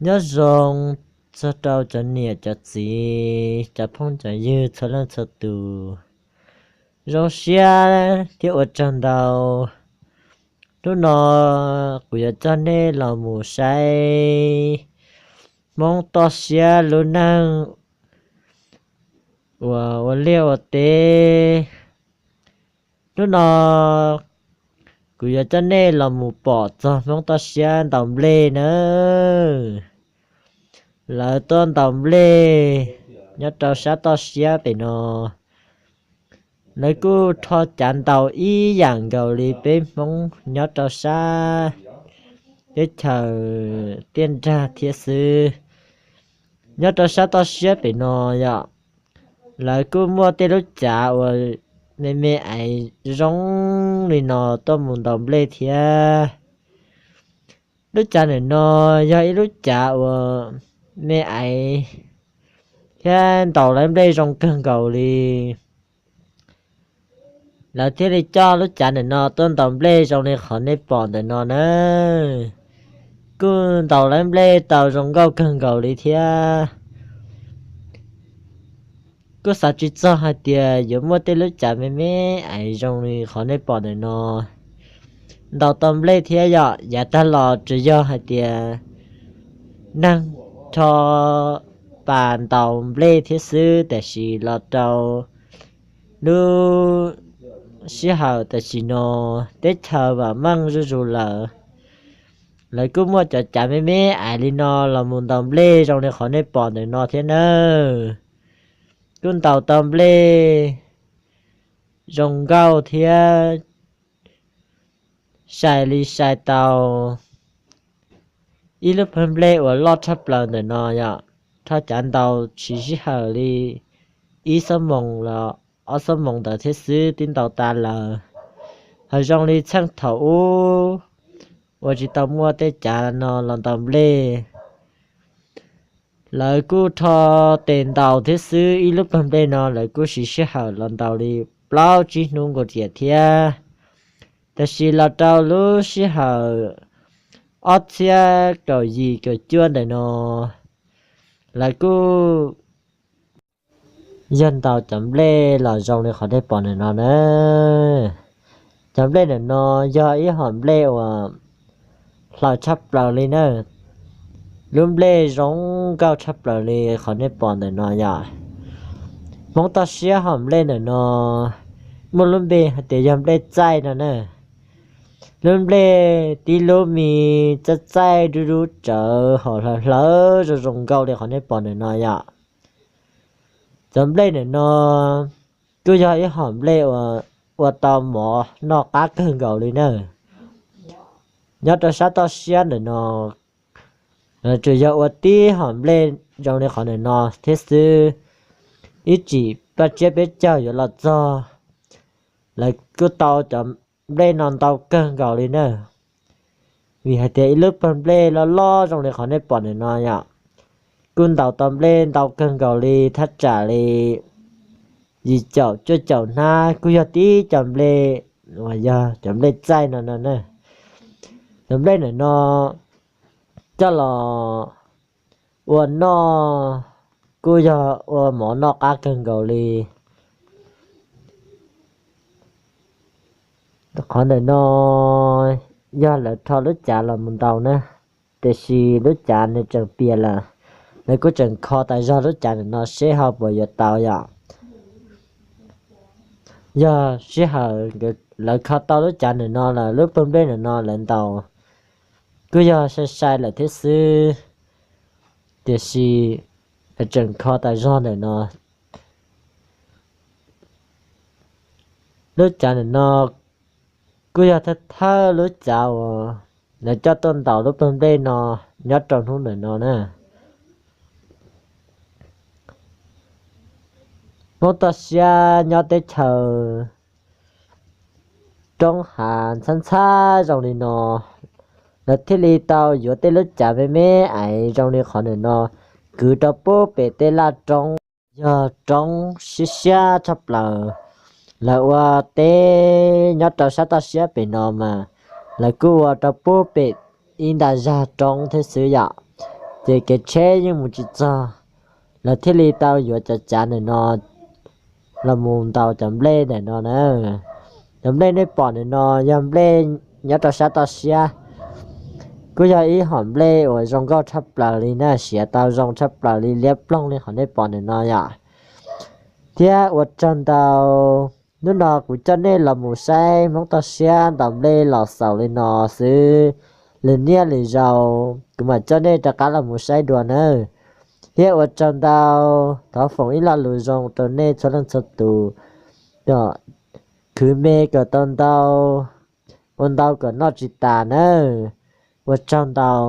Nyob zoo txog rau cov niam cov txiv, cov phooj cov ywg txhua leej txhua tus. Zoo siab thiab ua tsaug ntau. Hnub no kuv yuav coj nej los mus saib Hmoob toj siab lub neej uas ua liaj ua teb. Hnub no kuv yuav coj nej los mus pom txog Hmoob toj siab ntaus nplej nawb. Lawv tuaj ntaus nplej nyob rau sab toj siab pem no. Lawv kuj rho cav ntaus ib yam nkaus li peb Hmoob nyob rau sab teb chaws tiaj nrag thiab xwb. Nyob rau sab toj siab pem no yom, lawv kuj muaj tej lub cav uas me me aiv zoo li no tuaj mus ntaus nplej thiab. Lub cav ntawm no yog ib lub cav uas me aiv thiab ntaus lawv nplej zoo kawg nkaus li. Lawv thiaj li coj lub cav ntawm no tuaj ntaus nplej zoo li qhov nej pom ntawm no na. Kuj ntaus lawv nplej tau zoo nkauj kawg nkaus li thiab. Kuj xav tsis txog hais tias yuav muaj tej lub cav me me aiv zoo li qhov nej pom ntawm no ntaus tau nplej thiab yom. Yav tag los tsuas yog hais tias neeg rho pas ntaus nplej thiab xwb, tiam sis los rau lub sij hawm tam sim no teb chaws vam meej zuj zus lawm, lawv kuj muaj cov cav me me aiv li no los mus ntaus nplej zoo li qhov nej pom ntawm no thiab nawb. Kuj ntaus tau nplej zoo nkauj thiab sai li sai tau ib lub pawg nplej uas loj tshaj plaws ntawm no yom. Rho cav ntaus siv sij hawm li ib xuab moos los ob xuab moos ntawd thiab xwb twb ntaus tas lawm. Hos zoo li txheej thaum ub uas tsis tau muaj tej cav no los ntaus nplej, lawv kuj rho tes ntaus thiab xwb, ib lub pawg nplej no lawv kuj siv sij hawm los ntaus li plaub tsib hnub nkaus riam thiab. Tiam sis los rau lub sij hawm ob txhiab kaum yim kaum cuaj ntawm no, lawv kuj yog ntaus cov nplej los zoo li qhov nej pom ntawm no na. Cov nplej ntawm no yog ib hom nplej uas hlaws tshaj plaws li na. Lub nplej zoo nkauj tshaj plaws li qhov nej pom ntawm no yom. Hmoob toj siab hom nplej ntawm no muaj lub npe hais tias yog nplej txaij no na. Lub nplej tib lub me txaij txaij dub dub rawv hos hlaws hlaws zoo zoo nkauj li qhov nej pom ntawm no yom. Cov nplej ntawm no kuj yog ib hom nplej uas ua tau mov noj qab kawg nkaus li na. Nyob rau sab toj siab ntawm no, tsuas yog ua tib hom nplej zoo li qhov ntawm no thiab xwb. Ib tsam paj tsiab peb caug yuav los txog, lawv kuj tau cov nplej no ntau kawg nkaus li na. Vim hais tias ib lub pawg nplej loj loj zoo li qhov nej pom ntawm no yom, kuj ntaus tau nplej ntau kawg nkaus li, thaj tsam li yim caum cuaj caum hnab kuj yog tib cov nplej uas yog cov nplej txaij no no na. Cov nplej ntawm no coj los ua noj kuj yog ua mov noj qab kawg nkaus li. Qhov ntawm no yog lawv rho lub cav los mus ntaus na, tiam sis lub cav nws tseem piam lawm. Lawv kuj tseem kho tas zog lub cav ntawm no seb ho puas yuav tau yom. Yog sij hawm lawv kho tau lub cav ntawm no lawm, lub pawg nplej ntawm no lawv ntaus kuj yog sai sai lawm thiab xwb, tiam sis lawv tseem kho tas zog ntawm no. Lub cav ntawm no kuj yog thawj thawj lub cav uas lawv coj tuaj ntaus lub pawg nplej no nyob rau hnub ntawm no na. Hmoob toj siab nyob teb chaws roob hav ntxhab ntxhab zoo li no, lawv thiaj li tau yuav tej lub cav me me aiv zoo li qhov ntawm no kwv rau pub pem tej laj roob. Yog roob siab siab tshaj plaws, lawv ua teb nyob rau sab toj siab pem no mas lawv kuj ua rau pub pem ib nta zag roob thiab xwb yom. Ces kev tsheb yeej mus tsis txog, lawv thiaj li tau yuav cov cav ntawm no los mus ntaus cov nplej ntawm no na. Cov nplej nej pom ntawm no yog nplej nyob rau sab toj siab, kuj yog ib hom nplej uas zoo nkauj tshaj plaws li na, siav tau zoo tshaj plaws li, liab ploog li qhov nej pom ntawm no yom. Thiab ua tsaug ntau, hnub no kuv coj nej los mus saib Hmoob toj siab ntaus nplej los xaus li no xwb. Lwm niaj lwm zaus kuv mam coj nej rov qab los mus saib dua nawb. Thiab ua tsaug ntau, thov foom ib lo lus zoo rau nej txhua leej txhua tus, khwv me kom tau ntau, ua ntau kom noj tsis tas nawb. Ua tsaug ntau.